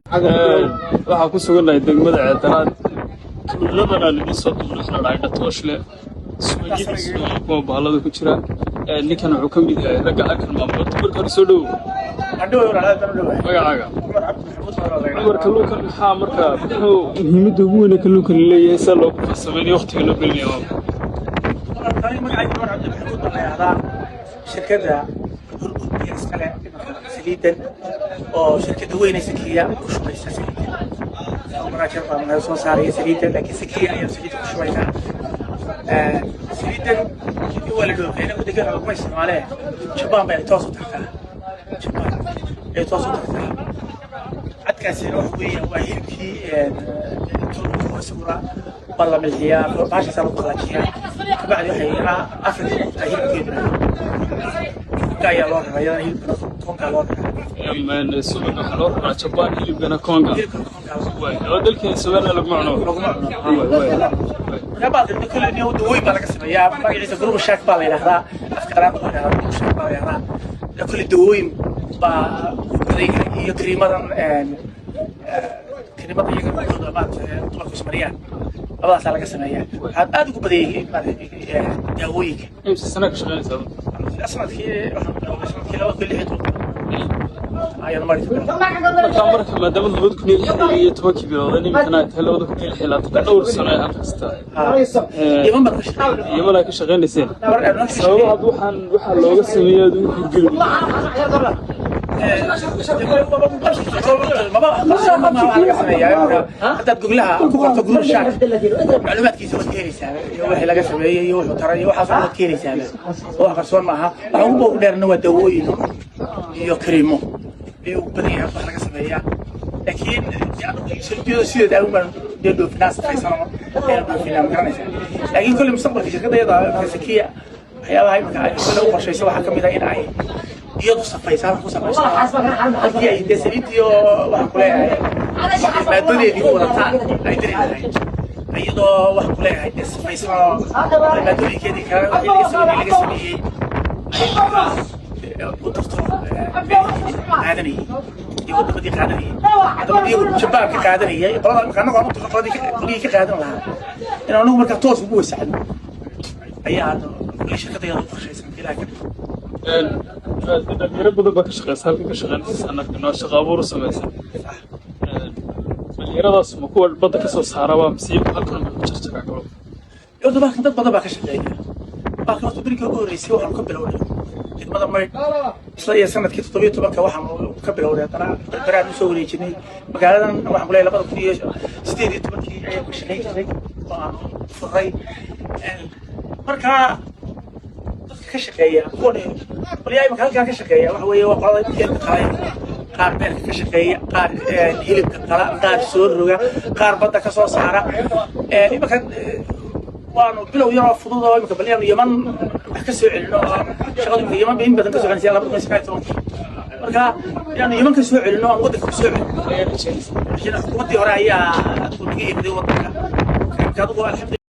Waxaa ku sugannahay degmada Ceedanaad. Tuuladan aan idiin soo duubnay waxaa la dhahay Dhatooshle. Subagyadiisuna waa kuwa bahallada ku jira. Ninkan wuxuu ka mid yahay ragga halkan maamula. Marka hore soo dhowow, magacaaga? Cumar. Kalluunkan maxaa marka, muxuu muhiimadda ugu weyn ee kalluunkan leeyahay, sida loogu farsameynaya, waqtiga loo gelinaya waa? Magacayga Cumar Cabdi Maxamuud baa la yidhahdaa. Shirkadda Hurmud iyo iskale imanka saliidan, oo shirkadda weyne Sakiya ku shubaysa saliidda. Manager baa naga soo saaraya saliidda, laakiin Sakiya ayaa saliidda ku shubaysaa. Saliiddan waa la dhoofay, inagu degan laguma isticmaalee. Jabaan bay toos u tagtaa, Jabaan ay toos u tagtaa. Cadkaasina waxa weeyaan waa hilibkii isaguna waa la milxiyaa, baashaasaa lagu qalajiyaa. Kabacdi waxay Afrika ku tahay hilibkeeduna, Konga ayaa loo raraa iyadana. Hilibkana Konga loo raraa. Subaga waxaa loo raraa Jabaan, hilibkana Konga. Hilibkana Konga. Waay, oo dalkeena Soomaaliya laguma cuno. Laguma cuno. Waay. Markaa baa kale dawooyin baa laga sameeyaa. Magaciisa guruba shaak baa la yidhahdaa, afka qalaad loo yidhahdaa, guruba shaak baa la yidhahdaa. Kale dawooyin baa u badan yahay iyo kariimadan, kariimada iyaga dhulkooda maarata dumarku ismariyaan. Labadaasaa laga sameeyaa. Waxaad aad ugu badan yihiin maarata daawooyinka. Imse sana ka shaqeynaysaa? Sanadkii waxaan bilaabay sanadkii 2016 ayaan mari. Marka maadaama 2016kii bilowday, iminkana ay tahay 2026, dhowr sano ay halkaas tahay. Yaman baan ka shaqeeyay. Yaman ay ka shaqeynayseen. Sababaha waxaan waxaa looga sameeyay aad ugu hirgeli? Haddaad goglaha ku qorto gurur shaak, macluumaadkiisa waad ka helaysaa, iyo wixii laga sameeyey iyo wuxuu taray iyo waxaas waad ka helaysaa. Oo wax qarsoon maaha. Waxa ugu boog dheerna waa dawooyin iyo kariimo ayuu ugu badan yahay wax laga sameeyaa. Laakiin saliidyada sideeda agun baan dee dhoofinaa, safaysan ayaan dhoofinaa, ma garanaysaa? Laakiin kolley mustaqbalka shirkadda iyada Sakiya, waxyaabaha imika ay kolley u qorshayso waxaa ka mid ah in ay iyadu safaysa, halka ku safayso, halkii ay dee saliidiyo waxaan ku leeyahay maadadeedii wadata ay diri lahayd, iyadoo waxaan ku leeyahay dee safaysan oo maadooyinkeedii kale wixii laga sameeyey ay u darto qaadanayay iyo wadamadii qaadanayay, wadamadii iyagu Jabaan ka qaadanayay. Qolada imika annagu aan u dirno, qoladii qolyihii ka qaadan lahaa, in anagu markaa toos ugu wasacno ayaa hadda kulli shirkadda iyada u qorshaysan ilaa ka dhigo. Dhalinyaro badan baa ka shaqeysa halka, ka shaqeynaysa sanadka noo shaqo abuur u samaysan. Dhalinyaradaas ma kuwa badda ka soo saaraba mise iyagu halkan bay ku jarjaraan kalo? Horta baalkan dad badan baa ka shaqeeya. Baalkan horta berigii ugu horreysay waxaanu ka bilownay degmada Maydh isla iyo sanadkii 17-ka waxaanu ka bilownay. Haddana Berberaan usoo wareejinay magaaladan. Waxaan ku leeyahay 2018-kii ayaan ka shaqeyn jirnay oo aanu furray. Marka dadka ka shaqeeya, kuwan qolyaha imika halkan ka shaqeeya, waxa weeye waa qolada hilibka qalaya, qaar beerka ka shaqeeya, qaar hilibka qala, qaar soo roga, qaar badda ka soo saara. Imika waanu bilow yaroo fudud oo imika bal inaanu Yaman wax ka soo celino, oo shaqadu imika Yaman bay in badan ka soconaysa 2019-kii. Marka inaanu Yaman ka soo celino, aan waddanka ku soo celino xukuumaddii hore ayaa adigu naga iibday waddanka. Imika adigu alxamdulillah.